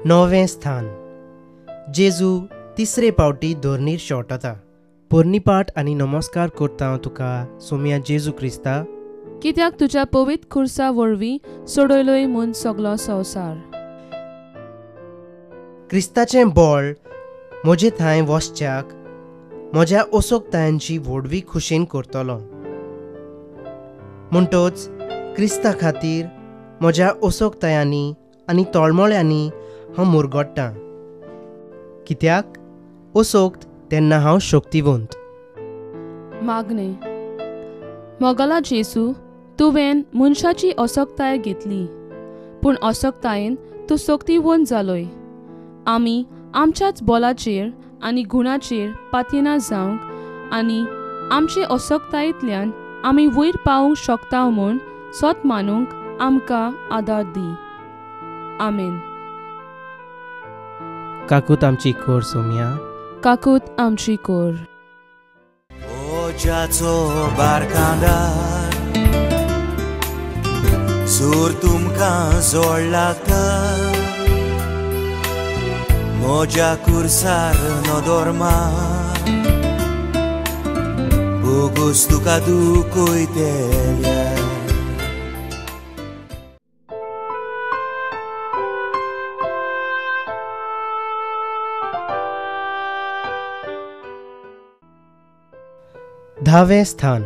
9वें स्थान. जेजू तिसरे पावटी धरणीर शेवटता. पोरनीपाठ आनी नमस्कार करता हांव तुका सोम्या जेजू क्रिस्ता, कित्याक तुज्या पवित्र खुर्सा वरवीं सोडयलोय म्हूण सगलो संवसार. क्रिस्ताचें बळ म्हजे थंय वसच्याक म्हज्या असोकतायांची व्हडवी खुशेन करतलो. म्हणटोच क्रिस्ता खातीर म्हज्या असोकतायांनी आनी तळमळ्यांनी हांव मुरगट्टां, कित्याक असोक्त तेन्ना हांव शक्तिवंत. मागणें. मोगाला जेजू, तुवें मनशाची असक्ताय घेतली, पूण असक्तायेन तूं शक्तिवंत जालोय. आमी आमच्याच बोलाचेर आनी गुणाचेर पातयेना जावंक आनी आमचे असक्तायेंतल्यान आमी वयर पावूंक शकता म्हूण सत मानूंक आमकां आदार दी. आमेन. काकूत आमची कोर सोम्या, काकूत आमची कोर. ओजाचो बारकांदार सूर तुमकां जोड लागता, म्हज्या कुर्सार नदर मार, बोगोस तुका दुखयतल्या. 10वें स्थान.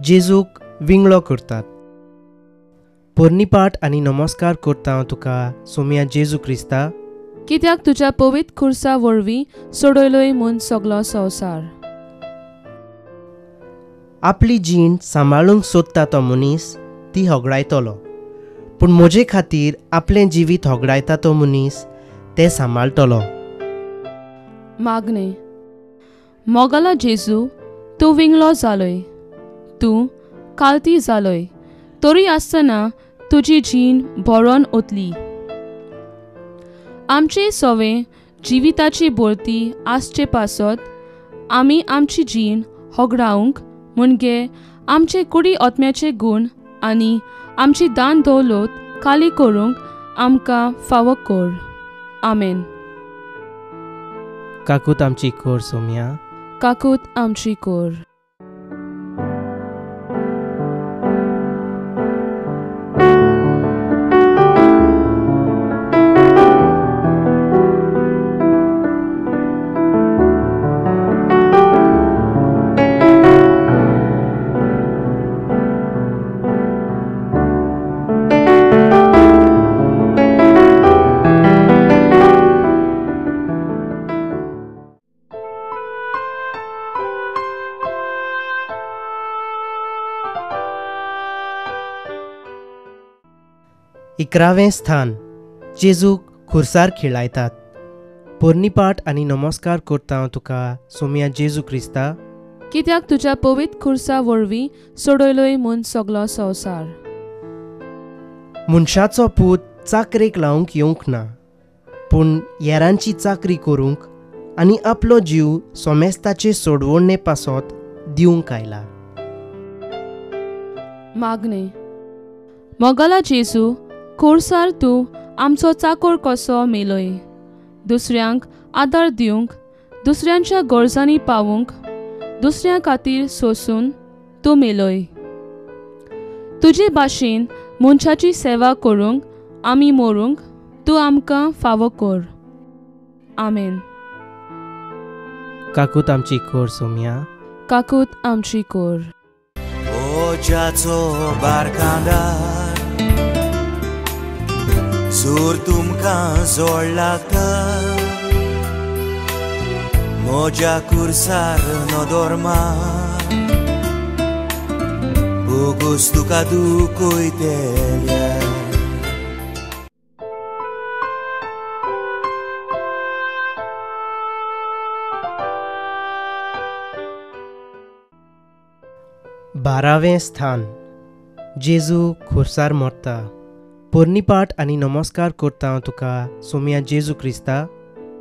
जेजूक विंगळो करतात. पोरनीपाठ आनी नमस्कार करता हांव तुका सोम्या जेजू क्रिस्ता, कित्याक तुज्या पवित्र खुर्सा वरवीं सोडयलोय म्हूण सगलो संवसार. आपली जीण सांबाळूंक सोदता तो मनीस ती होगडायतलो, पूण म्हजे खातीर आपलें जिवीत होगडायता तो मनीस तें सांबाळटलो. मागणें. मोगाला जेजू, तूं विंगलो जालोय, तूं कालती जालोय, तरी आसतना तुजी जीण भरोन ओतली. आमचे सवे जिविताची भरती आसचे पासत आमी आमची जीण होगडावंक म्हणजे आमचे कुडी आत्म्याचे गूण आनी आमची दान दौलत खाली करूंक आमकां फावो कर. आमेन. काकूत आमची कोर सोम्या, काकूत आमची कोर. 11वें स्थान. जेजूक खुर्सार खिळायतात. पोरनीपाठ आनी नमस्कार करता हांव तुका सोम्या जेजू क्रिस्ता, कित्याक तुज्या पवित्र खुर्सा वरवीं सोडयलोय म्हूण सगलो संवसार. मनशाचो पूत चाकरेक लावंक येवंक ना, पूण येरांची चाकरी करूंक आनी आपलो जीव सोमेस्ताचे सोडवणे पासत दिवंक आयला. मागणें. मोगाला जेजू, खुर्सार तूं आमचो चाकोर कसो मेलोय, दुसऱ्यांक आदार दिवंक, दुसऱ्यांच्या गरजांनी पावूंक, दुसऱ्यां खातीर सोसून तूं मेलोय. तुजे भाशेन मनशाची सेवा करूंक आमी मरूंक तूं आमकां फावो कर. आमेन. काकूत आमची कोर सोम्या, काकूत आमची कोर. ओजाचो बारकांदार सूर तुमकां जोड लागता, म्हज्या कुर्सार नदर मार, बोगोस तुका दुखयतल्या. 12वें स्थान. जेजू खुर्सार मरता. पोरनीपाठ आनी नमस्कार करता हांव तुका सोम्या जेजू क्रिस्ता,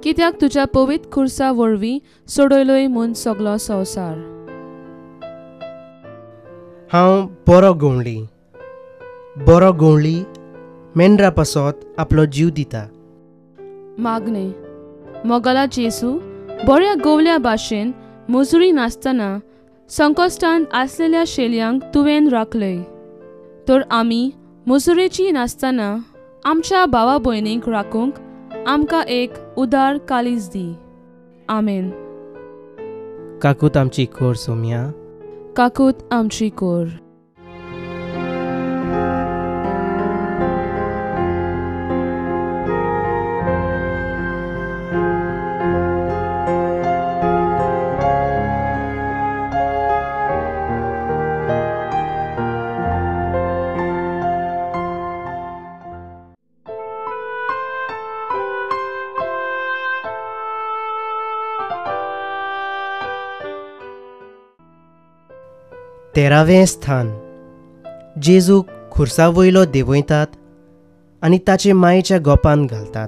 कित्याक तुज्या पवित्र खुर्सा वरवीं सोडयलोय म्हूण सगलो संवसार. हांव बरो गवळी, बरो गवळी मेंढरा पासत आपलो जीव दिता. मागणे. मोगाला जेजू, बऱ्या गोवल्या भाशेन मजुरी नासतना संकश्टांत आसलेल्या शेलयांक तुवें राखलय, तर आमी मजुरेची नासतना आमच्या भावा भयणींक राखूंक आमकां एक उदार कालीज दी. आमेन. काकूत आमची कोर सोम्या, काकूत आमची कोर. तेरावें स्थान. जेजूक खुर्सा वयलो देंवयतात आनी ताचे मायेच्या गोपान घालतात.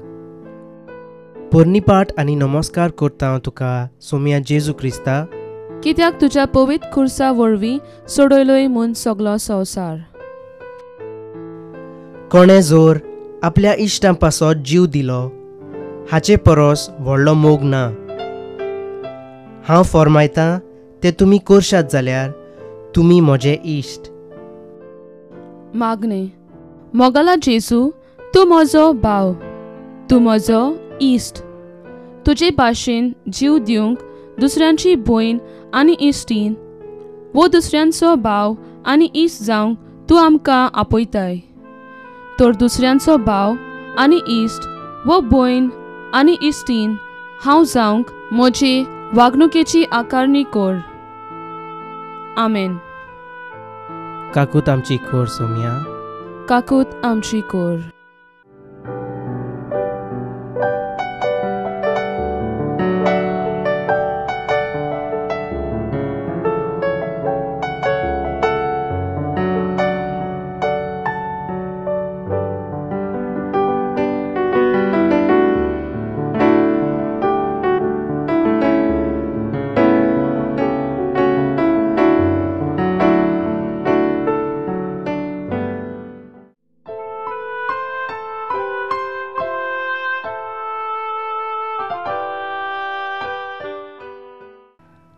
पोरणीपाठ आनी नमस्कार करता हांव तुका सोम्या जेजू क्रिस्ता, कित्याक तुज्या पवित्र खुर्सा वरवीं सोडयलोय म्हूण सगलो संवसार. कोणें जोर आपल्या इश्टां पासत जीव दिलो हाचे परस व्हडलो मोग ना. हांव फॉर्मायतां तें तुमी करशात जाल्यार तुमी म्हजे इश्ट. मागणे. मोगाला जेजू, तूं म्हजो भाव, तूं म्हजो इश्ट. तुजे भाशेन जीव दिवंक दुसऱ्यांची भयण आनी इश्टीन वो दुसऱ्यांचो भाव आनी इश्ट जावंक तूं आमकां आपयताय, तर दुसऱ्यांचो भाव आनी इश्ट वो भयण आनी इश्टीन हांव जावंक म्हजी वागणुकेची आकारणी कर. आमेन. काकूत आमची कोर सोम्या, काकूत आमची कोर.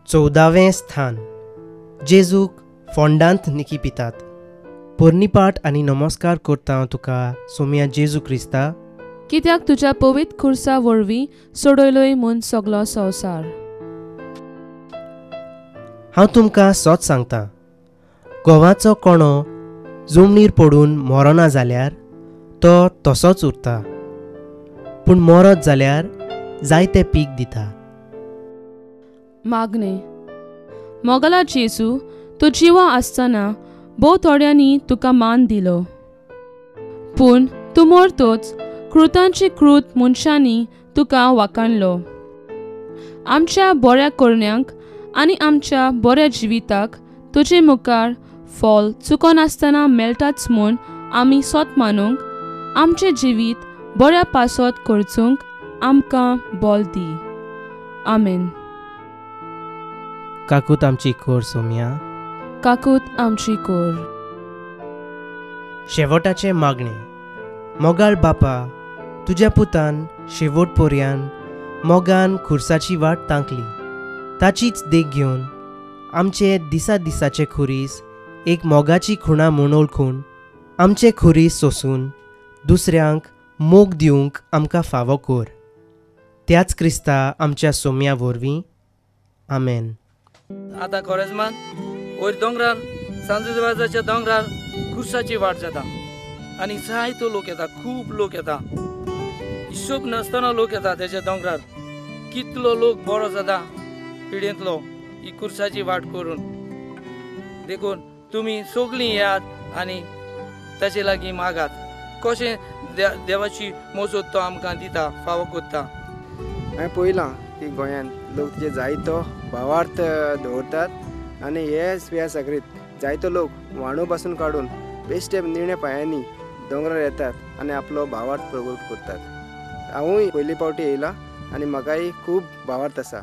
चवदावें स्थान. जेजूक फोंडांत निकी पितात. पोरणीपाठ आनी नमस्कार करता हांव तुका सोम्या जेजू क्रिस्ता, कित्याक तुज्या पवित्र खुर्सा वरवीं सोडयलोय म्हूण सगलो संवसार. हांव तुमकां सत सांगता, गोवाचो कोणो जमनीर पडून मरना जाल्यार तो तसोच उरता, पूण मरत जाल्यार जायते पीक दिता. मागणे. मोगाला जेजू, तूं जिवा आसतना भोव थोड्यांनी तुका मान दिलो, पूण तूं मरतोच कृतांची कृत मनशांनी तुका वाखाणलो. आमच्या बऱ्या करण्यांक आनी आमच्या बऱ्या जिविताक तुजे मुखार फल चुकनासतना मेळटाच म्हूण आमी सोत मानूंक आमचें जिवीत बऱ्या पासत करचूंक आमकां बल दी. आमेन. काकूत आमची कोर सोम्या, काकूत आमची कोर. शेवटाचें मागणें. मोगाळ बापा, तुज्या पुतान शेवट पोरयान मोगान खुर्साची वाट तांकली, ताचीच देख घेवन आमचे दिसा दिसाचे खुरीस एक मोगाची खुणा म्हूण वळखून आमचे खुरीस सोसून दुसऱ्यांक मोग दिवंक आमकां फावो कर. त्याच क्रिस्ता आमच्या सोम्या वरवीं. आमेन. आतां कोरेजमान वयर दोंगरार सांजवाजाच्या दोंगरार खुर्साची वाट जाता आनी जायतो लोक येता, खूब लोक येता, हिशोब नासतना लोक येता तेच्या दोंगरार. कितलो लोक बरो जाता पिडेंतलो ही खुर्साची वाट करून. देखून तुमी सगळीं येयात आनी ताचे लागीं मागात कशें देवाची मजत तो आमकां दिता, फावो करता. हांवें पळयलां की गोंयांत लोक तिचे जायतो भावार्थ दवरतात आनी हे स्वेया सागरीत जायतो लोक व्हाणू पासून काडून बेश्टे निणे पांयांनी दोंगरार येतात आनी आपलो भावार्थ प्रगट करतात. हांवूय पयली पावटी येयला आनी म्हाकाय खूब भावार्थ आसा.